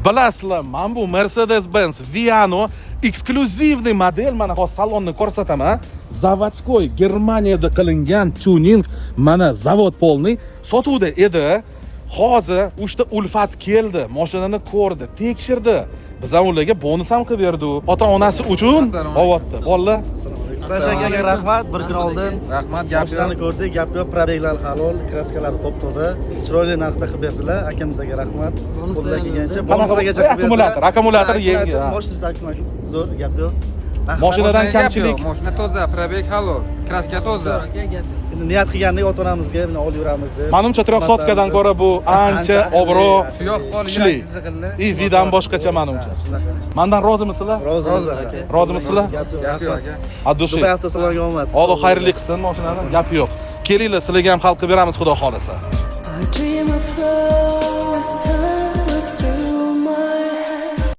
Bilasizlar, mana bu Mercedes-Benz Viano эксклюзивный model. Mana hozir salonni ko'rsataman. Заводской, Germaniyada qilingan tuning, mana zavod полный sotuvda edi. Hozir uchta ulfat keldi, mashinani ko'rdi, tekshirdi. Biz ham ularga bonus ham qilib berdik. Ota-onasi uchun olyapti. Bolalar, Sasha akaga rahmat, bir kun oldin Rahmat, gap mashinani yo'q. Ko'rdik, gap yo'q, пробег lar halol, краска lari top toza, chiroyli narxda qilib berdilar. Akamizga rahmat. Qo'ldan kelgancha bonuslargacha qilib berdilar. Akkumulyator, akkumulyator yangi, ha. Mashinasi akkumulyator zo'r, gap yo'q. Rahmat. Mashinadan Gap yo'q, kamchilik. Mashina toza, пробег halol, краска toza. Endi niyat qilgandik ota-onamizga buni olib yuramiz deb. Manimcha, трёхсотка dan ko'ra bu ancha obro' Suyoq qol kuchli. Chiziqli. И вид am boshqacha manimcha. Shunaqa. Mandan rozimisizlar? Rozimiz Rozi. aka. Rozimisizlar? Gap yo'q, Gap yo'q rahmat. aka. От души. Dubay avtosaloniga omad. Alloh xayrli qilsin mashinani, gap yo'q. Kelinglar, sizlarga ham hal qilib beramiz, xudo xolasa. I dream of rose.